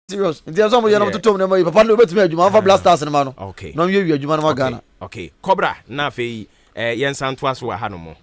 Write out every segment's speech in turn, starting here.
Serious, nti ɛsɛ ɔmo yɛ no toto ɔmo nneɛma yi papa no obetumi adwuma ɔfa Black Stars no ma no na ɔmo yɛ wie adwuma no ma Ghana. Okay, kɔbra na afei yɛn nsa ntoa so wɔ ha no mo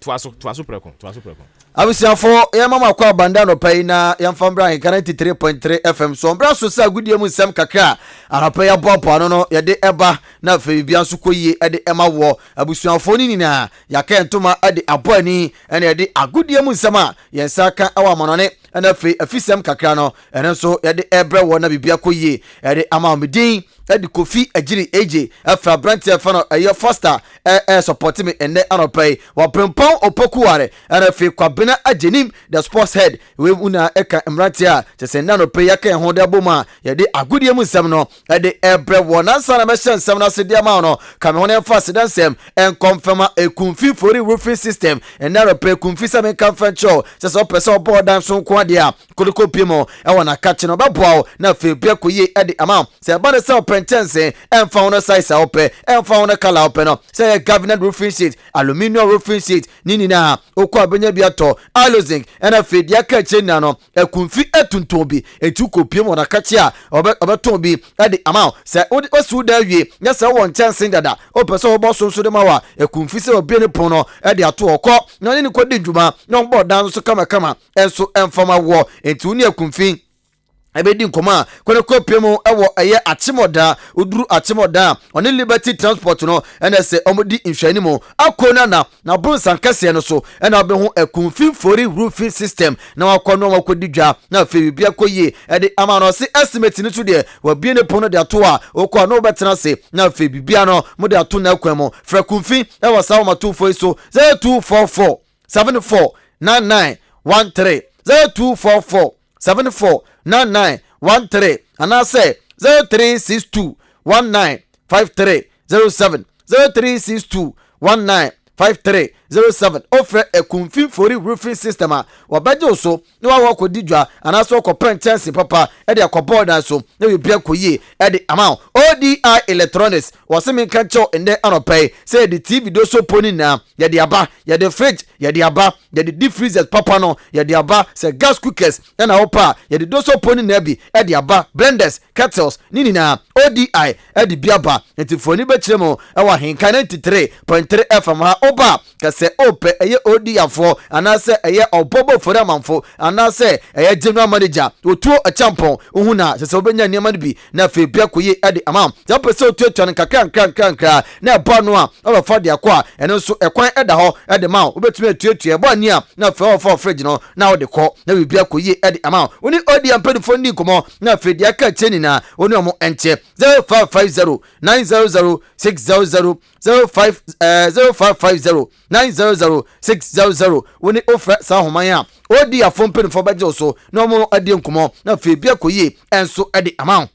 toa so, toa so prɛko, toa so prɛko. Abusuafo, yɛn mama akɔ abanda anɔpa yi na yɛmfa mbra Ahenka 93.3 FM so. Ɔmbra so sɛ agodie mu nsɛm kakra a anɔpa yi aboaboa ano no yɛde ɛba na afei biribiara nso kɔ yie de ɛma woɔ. Abusuafoɔ no nyinaa yɛaka yɛn ntoma de abɔ ani na yɛde agodie mu nsɛm a yɛn nsa aka wɔ amanɔne na afei afisɛm kakra no ɛno nso yɛde ɛbrɛ wɔ na biribi akɔ yie ɛde ama wɔn. Din ɛde Kofi Agyiri AJ ɛfɛ aberanteɛ ɛfɛ no ɛyɛ Foster ɛɛ sɔpɔte me ɛnnɛ anɔpa yi wɔbrempɔn Opokuware ɛna afei Kwabena Agyenim the sports head. Wei mu na ɛka mmeranteɛ a kyɛ sɛ ɛnnɛ anɔpa yi yɛaka yɛn ho de abom a yɛde agodie mu nsɛm no ɛde ɛbrɛ wɔ. Nansa na mɛhyɛ nsɛm no ase de ama wo no, ka me ho na ɛmfa aseda nsɛm ɛnkɔ mfɛma Ekumfi Fori Roofing System. Ɛnnɛ anɔpa Ekumfi sɛ menka mfa nkyerɛ wo sɛ sɛ wopɛ sɛ ɔbɔ ɔdan so nko adeɛ a koliko pie mu ɛwɔ n'akakye no ɔbɛboa wo na afei bi akɔ yie ɛde ama wo. Sɛ ɛba ne sɛ ɔpɛ nkyɛnse, ɛmfa ho no size a wopɛ, ɛmfa ho no colour a wopɛ no, sɛ ɛyɛ galvanized roofing sheet, aluminium roofing sheet, ne nyinaa wokɔ a bɛnya bi atɔ, alozinc ɛna afei deɛ aka akyire nyinaa no Akumfi atuntɔn bi, enti wokɔpiem wɔ n'akakye a, ɔbɛtɔn bi de ama wo. Sɛ wode osi wo dan awie, na sɛ wowɔ nkyɛnse dada, wopɛ sɛ wɔbɔ so nso de ma wo a, Akumfi sɛ wabue ne pon no de ato hɔ. Kɔ na ɔne no kɔdi dwuma na ɔmmɔ dan no so kamakama nso mfa ma woɔ. Enti wo ne Akumfi ɛbɛdi nkɔmɔ a kɔne kɔpie mu wɔ ɛyɛ Akyemɔda. Woduru Akyemɔda a, ɔne Liberty Transport no ɛna sɛ ɔmodi nhwɛani mu akɔ no ana na bronsan kɛseɛ no so ɛna wobɛhu Akumfi Mfori Roofing System na wakɔ no wakɔdi dwa na afei biribi akɔ yie ɛde ama no. Ɔse estimate no so deɛ wabie ne pono de ato a wokɔ a na wobɛtena ase na afei biribia no mode ato n'akwan mu. Frɛ Kumfi ɛwɔ saa wɔmatomfoɔ yi so, 0244 74 99 13, 0244 74 99 13 anaasɛ 0362 19 53 07, 0362 19 53 07. Wofrɛ Akumfi Mfori Roofing System a, wɔbɛgye wo so na woakɔ akɔdi dwa anaasɛ wɔkɔpɛ nkyɛnse papa de akɔbɔ dan so na biribi akɔ yie de ama wo. ODI Electronics, wɔse menka nkyerɛ wo nnɛ anɔpa yi sɛ yɛde TV do so po no nyinaa yɛde aba, yɛde fridge yɛde aba, yɛde deep freezers papa no yɛde aba, sɛ gas cookers na wopɛ a yɛde do so po no nyinaa bi de aba, blenders, kettles ne nyinaa ODI de bi aba. Nti mfoni bɛkyerɛ mu wɔ Ahenka 93.3 FM ha. Woba a, ka sɛ wopɛ ɛyɛ ODI afoɔ anaasɛ ɛyɛ ɔbɔbɔ fori amanfo anaasɛ ɛyɛ general manager Otuo Acheampong, wohu no a, kyerɛ sɛ wobɛnya nneɛma no bi na afei bi akɔ yie de ama wo. Sɛ wopɛ sɛ wotuatua no nkakra nkakra nkakra nkakra na ɛbɔ ano a, wobɛfa de akɔ a, ɛno nso ɛkwan da hɔ de ma wo. Wobɛtumi atuatua, ɛbɔ ani a, na afei wɔfa wo fridge no na wode kɔ na biribi akɔ yie de ama wo. Wo ne ODA mpanimfoɔ nni nkɔmmɔ na afei deɛ aka akyire nyinaa wo ne wɔn nkyɛ. 0550 900 600, 05 0550 900 600. Wo ne wofrɛ saa nhoma yi a, ODAfoɔ mpanimfoɔ bɛgye wo so na wɔn adi nkɔmmɔ na afei bi akɔ yie nso de ama wo.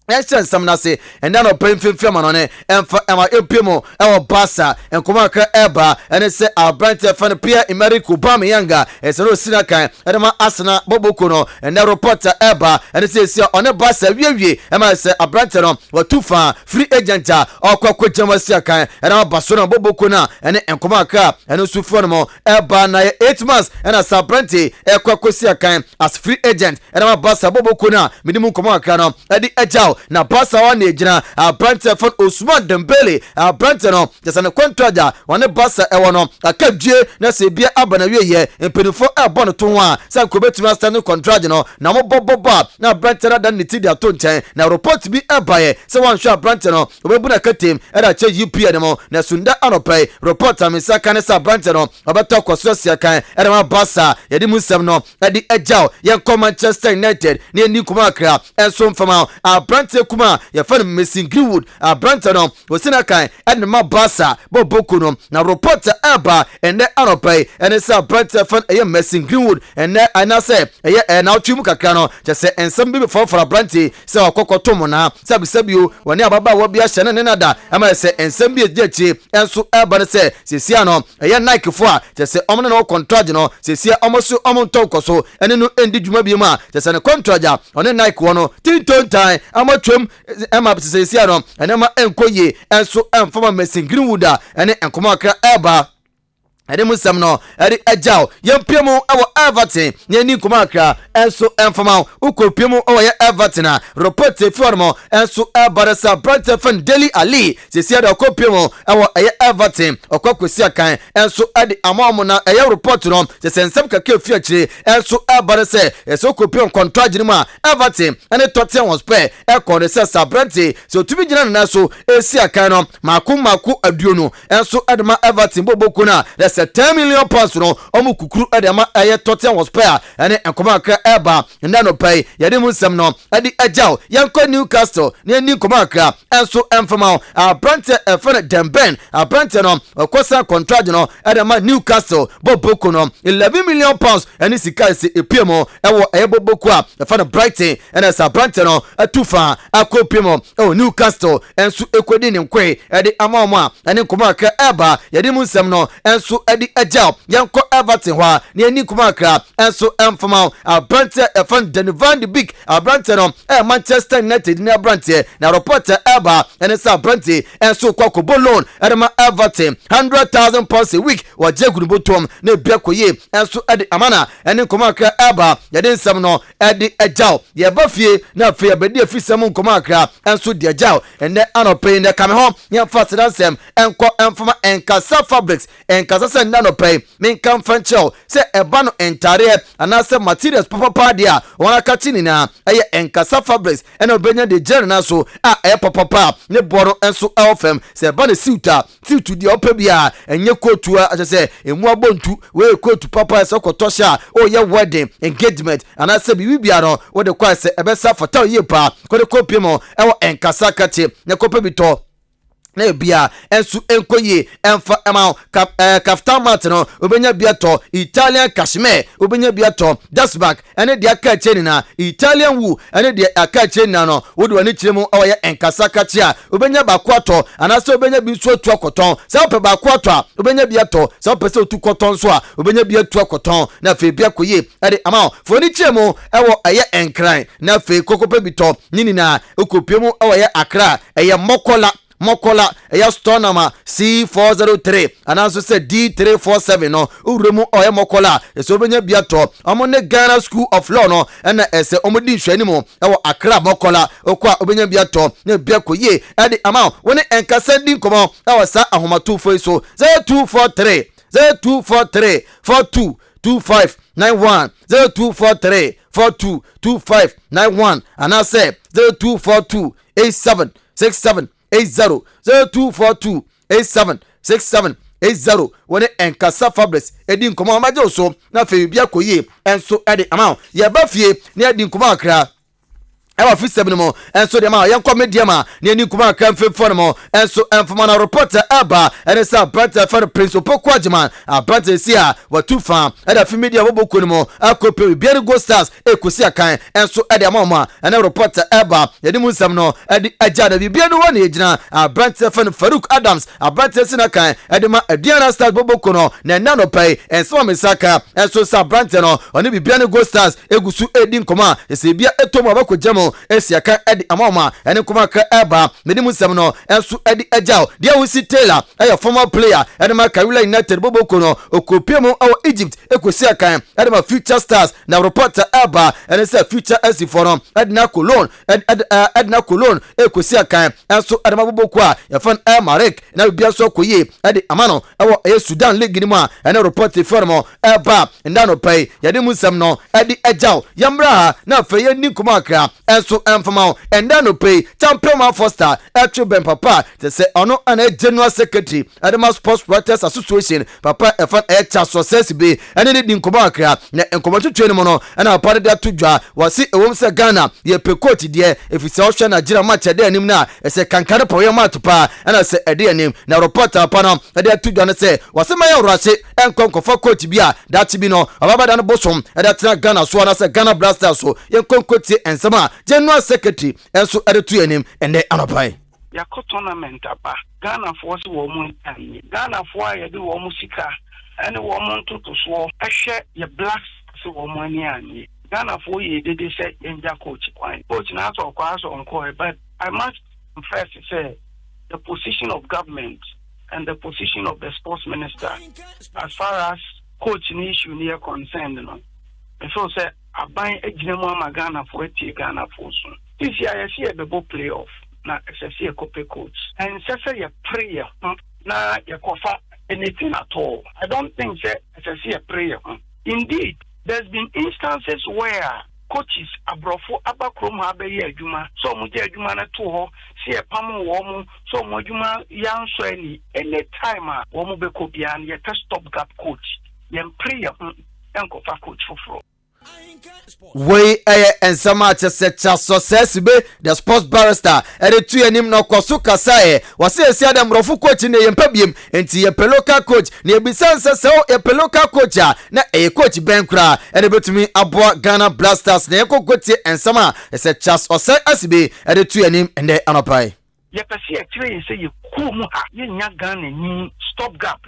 Yɛnhyɛ nsɛm no ase ɛnɛ anɔpa yi mfimfini amanɔne ɛmfa ɛma ɛpue mu ɛwɔ Barca. Nkɔmmɔ kakra ɛreba ɛne sɛ aberanteɛ fɛ no Pierre-Emerick Aubameyang a ɛsɛ no ɔsi n'akan ɛde ma Arsenal bɔbɔkuo no. Ɛnɛ report a ɛreba ɛne sɛ ɛsi a ɔne Barca wiewie ɛma sɛ aberanteɛ no watu fa free agent a ɔkɔ akɔgyina mu asi akan ɛde ma Barcelona bɔbɔkuo no a ɛne nkɔmmɔ kakra a ɛno nso firi hɔ nom ɛba na yɛ 8 months ɛna sɛ aberante ɛkɔ akɔsi akan as free agent ɛna ma Barca bɔbɔkuo no a mede mu nkɔmmɔ kakra no ɛde agyaw. Na Barca hɔ na ɛgyina aberante fɛn Ousmane Dembele. Aberante no kyɛ sɛ ne contract a wɔne Barca ɛwɔ no aka due na sɛ ebia aba na wieyɛ mpanimfoɔ ɛbɔ no to ho a sɛ nka obɛtumi asɛ ne contract no na mobɔbɔbɔ a na aberante no adan ne ti de ato nkyɛn. Na report bi ɛbaeɛ sɛ wɔanhwɛ aberante no wɔbɛbu no akatem ɛde akyɛ UPN no mu. Na sunda anɔpa yi report a me nsa ka ne sɛ aberante no ɔbɛtɔ akɔ so asia kan ɛde ma Barca. Yɛde mu nsɛm no ɛde agyaw. Yɛnkɔ Manchester United ne yɛni nkɔmɔ akra ɛnso mfama aberanteɛ kuma a yɛfɛ no Mason Greenwood. Aberanteɛ no wɔsi no kan ɛde ma Barca bɔ boko no. Na report ɛba ɛnɛ anɔpa yi ɛne sɛ aberanteɛ fɛ no ɛyɛ Mason Greenwood ɛnɛ anaasɛ ɛyɛ ɛnawɔtwe mu kakra no kyɛ sɛ nsɛm bi bɛfɔrɔfɔrɔ aberanteɛ sɛ wakɔkɔto mo na sɛbisɛbio wɔne ababaawa bi ahyɛ ne ne nada ɛma sɛ nsɛm bi edi akyire ɛnso ɛba no sɛ sesia no ɛyɛ Nike fo a kyɛ sɛ ɔmo ne no contract no sesia ɔmo so ɔmo ntɔ nkɔ so ɛne no ndi dwuma bi mu a kyɛ sɛ ne contract a ɔne Nike wɔ no tintontan ama twam ɛma sesia no ɛnɛma ɛnkɔ yie ɛnso ɛmfama Mason Greenwood a ɛne nkɔmɔ akra ɛba. Ɛde mu nsɛm no ɛde agyaw. Yɛmpue mu wɔ Everton na yɛnni nkɔmmɔ kakra nso mfama wo. Wokɔpue mu wɔ yɛ Everton a, report efi hɔ nom nso ɛba no sɛ aberanteɛ fɛn Dele Alli sisi ɛde ɔkɔpue mu wɔ ɛyɛ Everton, ɔkɔ akɔsi akan nso ɛde ama wɔn, na ɛyɛ report no sɛ sɛ nsɛm kakra efi akyire nso ɛba no sɛ ɛsɛ ɔkɔpue nkɔntɔ no mu a, Everton ɛne Tottenham Hotspur ɛkɔ no sɛ sɛ aberanteɛ sɛ ɔtumi gyina ne nan so ɛsi akan no mako mako 20 nso de ma Everton bɔbɔ kuo no a, na sɛ £10 million no ɔmo kukuru de ama ɛyɛ Tottenham Hotspur a, ɛne nkɔmɔ akra ɛreba nnɛ anɔpa yi. Yɛde mu nsɛm no ɛde agyaw. Yɛnkɔ Newcastle na yɛnni nkɔmɔ akra nso ɛmfama wo. Aberanteɛ ɛfɛ no Dan Burn, aberanteɛ no ɔkɔ san contract no ɛde ma Newcastle bɔbɔ kuo no, £11 million ɛne sika ɛsɛ epie mu ɛwɔ ɛyɛ bɔbɔ kuo a ɛfɛ no Brighton, ɛna sɛ aberanteɛ no atu fa akɔ pie mu ɛwɔ Newcastle nso ekodi ne nkoe ɛde ama wɔn a, ɛne nkɔmɔ akra ɛba yɛde mu nsɛm no nso ɛde agyaw. Yɛnkɔ Everton hɔ a na yɛni nkɔmɔ akra nso ɛmfama aberanteɛ ɛfɛ no Donny van de Beek. Aberanteɛ no ɛyɛ Manchester United ne aberanteɛ, na report ɛba ɛne sɛ aberanteɛ nso kɔ akɔbɔ loan ɛde ma Everton, £100,000 a week wɔgye agu ne bɔtɔm na ebi akɔ yie nso ɛde ama na ɛne nkɔmɔ akra ɛba yɛde nsɛm no ɛde agyaw. Yɛba fie na afei yɛbɛdi afisɛm nkɔmɔ akra nso de agyaw ɛnɛ anɔpɛ yi. Nɛ kame ho yɛmfa aseda nsɛm ɛnkɔ ɛmfama Nkasa Fabrics. Nkasa sɛ nnɛ anɔpɛ yi menka mfa nkyerɛw sɛ ɛba no ntareɛ anaasɛ materials papapa deɛ a wɔn aka kye nyinaa ɛyɛ Nkasa Fabrics, ɛna wobɛnya de gyina ne nan so a ɛyɛ papapa a ne boɔ no nso ɛwɔ fam. Sɛ ɛba no suit a, suit deɛ ɔpɛ bi a ɛnyɛ kootu a akyɛ sɛ emu abɔ ntu. Wei kootu papa sɛ ɔkɔtɔ hyɛ a ɔyɛ wedding, engagement anaasɛ biribi bia no wode kɔ a sɛ ɛbɛsa fata yie paa. Kɔde kɔpie mu ɛwɔ Nkasa kakye na kɔpɛ bi tɔ na ebia nso nkɔ yie ɛmfa ɛma wo. Kaftan mat no wobɛnya bi atɔ, Italian cashmere wobɛnya bi atɔ, dust bag ɛne deɛ aka akyire nyinaa, Italian wool ɛne deɛ aka akyire nyinaa no, wode w'ani kyerɛ mu ɛwɔ yɛ Nkasa kakye a, wobɛnya baako atɔ anaasɛ wobɛnya bi nso atu akɔtɔn. Sɛ wopɛ baako atɔ a, wobɛnya bi atɔ. Sɛ wopɛ sɛ wotu kɔtɔn nso a, wobɛnya bi atu akɔtɔn na afei bi akɔ yie ɛde ama wo. Fa w'ani kyerɛ mu ɛwɔ ɛyɛ Nkran na afei kɔkɔpɛ bi tɔ ne nyinaa. Wokɔpie mu ɛwɔ ɛyɛ Akra, ɛyɛ Mɔkɔla. Mɔkɔla ɛyɛ store number C403 anaasɛ sɛ D347 no. Wowura mu ɔyɛ Mɔkɔla a, ɛsɛ wobɛnya bi atɔ. Ɔmo ne Ghana School of Law no ɛna ɛsɛ ɔmo di nhwɛanim ɛwɔ Accra Mɔkɔla. Wokɔ a, wobɛnya bi atɔ na bi akɔ yie ɛde ama wo. Wo ne Nkasa di nkɔmmɔ ɛwɔ saa ahomatofo yi so: 0243 0243 42 25 91, 0243 42 25 91 anaasɛ 0242 87 67 80, 0242 87 67 80. Wɔne Nkasa Fabrics ɛdi nkɔmmɔ a, wɔbɛgye wo so na afei biribi akɔ yie ɛnso ɛde ama wo. Yɛba fie na yɛdi nkɔmmɔ akra ɛwɔ afisɛm no mu ɛnso deɛ ma yɛnkɔ media ma ne ani nkɔmɔ akra mfimfo no mu ɛnso ɛmfama na report ɛba ɛne sɛ aberante ɛfɛ no Prince Opoku Agyeman, aberante si a watu fa ɛde afi media bɔbɔ kuo no mu akɔ pɛ Bibiani Gold Stars ɛkɔsi akan ɛnso ɛde ama wɔn a, ɛne report ɛba yɛde mu nsɛm no ɛde agya na biribiara no hɔ ne yɛgyina. Aberante ɛfɛ no Farouk Adams, aberante si n'akan ɛde ma Aduana Stars bɔbɔ kuo no, na ɛnna nɔpɛ yi ɛnsɛm a mesa ka ɛnso sɛ aberante no ɔne Bibiani Gold Stars egu so edi nkɔmɔ a ɛsɛ ebia ɛtɔ mu a wɔakɔgya mu esi akan ɛde ama wɔn a, ɛne nkɔmɔ akra ɛreba mede mu nsɛm no ɛnso ɛde agyaw. Deɛ wosi Taylor ɛyɛ former player ɛde ma Karela United bɔbɔko no, okopie mu ɛwɔ Egypt ekosi akan ɛde ma Future Stars, na report ɛreba ɛne sɛ Future SC foɔ no ɛde na akɔ loan, ɛde na akɔ loan ekosi akan ɛnso ɛde ma bɔbɔko a yɛfɛ no El Merreikh, na biribi nso akɔ yie ɛde ama no ɛwɔ ɛyɛ Sudan League no mu a, ɛne report fɛ no ɛba nda no pɛ yi yɛde mu nsɛm no ɛde agyaw. Yɛmmra ha na afei yɛnni nkɔmmɔ akra ɛnso ɛmfama wo. Ɛnda no pɛ yi Champion Man Foster ɛtwe bɛn papa te sɛ ɔno ɛna general secretary ɛde ma Sports Writers Association, papa ɛfa ɛyɛ Charles Success bi ɛne ne di nkɔmmɔ akra, na nkɔmmɔ twitwe no mu no ɛna papa no de ato dwa wɔse ɛwom sɛ Ghana yɛpɛ coach deɛ, ɛfiri sɛ ɔhwɛ Nigeria match ɛde anim no a, ɛsɛ kankane pɔyɛ match paa ɛna sɛ ɛde anim. Na report papa no ɛde ato dwa no sɛ wɔse mɛyɛ wurase ɛnkɔ nkɔfa coach bi a daakye bi no ɔbɛbɛda no bosom ɛde atena Ghana so anaasɛ Ghana Black Stars so. Yɛnkɔ nkɔtie nsɛm a general secretary ɛnso ɛde to anim ɛnɛ anɔpa yi. Yɛakɔ tournament aba, Ghanafoɔ sɛ wɔn mo ani. Ghanafoɔ a yɛde wɔn mo sika ne wɔn mo ntotosoɔ hwɛ yɛ Black sɛ wɔn mo ani anye. Ghanafoɔ yɛ dede sɛ yɛngya coach kwan. Coach na asɛ ɔkɔ asɛ ɔnkɔɛ, but I must confess sɛ the position of government And the position of the sports minister as far as coach ne issue no yɛ concerned no, me feel sɛ aban agyina mu ama Ghanafoɔ atie Ghanafoɔ so. Sisi a yɛsi yɛbɛbɔ play off na ɛsɛ sɛ yɛkɔpɛ coach. Ɛnsɛ sɛ yɛpere yɛ ho na yɛkɔfa anything at all. I don't think sɛ ɛsɛ sɛ yɛpere yɛ ho. Indeed, there's been instances where coaches aborɔfo aba kurom ha bɛyɛ adwuma, sɛ ɔmo gye adwuma no to hɔ sɛ yɛpam wɔn mo, sɛ ɔmo adwuma yɛansɔ ani. Any time a wɔn bɛkɔ biara no, yɛpɛ stop gap coach. Yɛmpere yɛ ho nkɔfa coach foforɔ. Wei ɛyɛ nsɛm a kyɛ sɛ Charles Osei Asibey, the sports barrister, ɛde tu anim na ɔkɔ so kasaeɛ. Wɔsɛ esi adɛ mmorɔfo coach ne yɛmpɛ biem, nti yɛpɛ local coach. Na yɛbisa nsɛ sɛ yɛpɛ local coach a, na ɛyɛ coach bɛn koraa ɛde bɛtumi aboa Ghana Black Stars? Na yɛkɔ kɔtie nsɛm a ɛsɛ Charles Osei Asibey ɛde tu anim ɛndɛ anɔpa yi. Yɛpɛ sɛ yɛkyerɛ yɛn sɛ yɛ kuo mu ha, yɛnya Ghana ni stop gap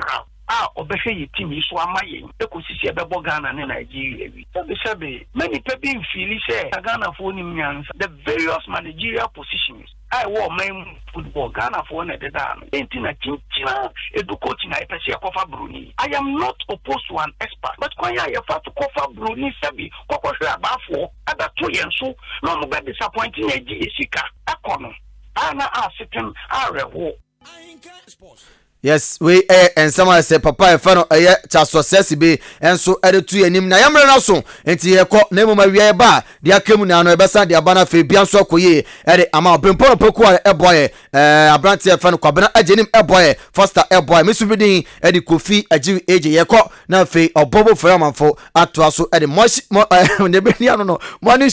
a ɔbɛhwɛ yɛ team yi so ama yɛn ekosi sɛ yɛbɛbɔ Ghana ne Nigeria wi. Sɛbisɛbi, mɛ nipa bi nfili sɛ Ghanafoɔ nim nyansa. The various managerial positions a ɛwɔ ɔman mu football, Ghanafoɔ na ɛdeda ano. Enti na kyinkyina edu coach na yɛpɛ sɛ yɛkɔfa broni. I am not opposed to an expert, but kwan a yɛfa to kɔfa broni, sɛbi, kɔkɔhwɛ abaafoɔ ɛbɛto yɛn so na ɔmo bɛ disappoint na egye yɛ sika ɛkɔ no a na asetem awerɛhoɔ. Yes, wei ɛyɛ nsɛm a sɛ papa yɛfɛ no ɛyɛ Charles Osei Asibey ɛnso ɛde tu anim na yɛmmerɛ no so nti yɛkɔ. Na mmom awia yɛba a, deɛ aka mu naa no yɛbɛsan de aba no. Afei bia nso akɔ yie ɛde ama ɔbrempɔ no poku a ɛboa yɛ aberanteɛ yɛfɛ no Kwabena agye nim ɛboa yɛ Foster, ɛboa yɛ mesu bi din ɛde Kofi Agyiri agye. Yɛkɔ na afei ɔbɔbɔ fɛrɛ amanfo atoa so ɛde mɔhyi mɔ ɛɛ ne bɛ ni ano no mɔne.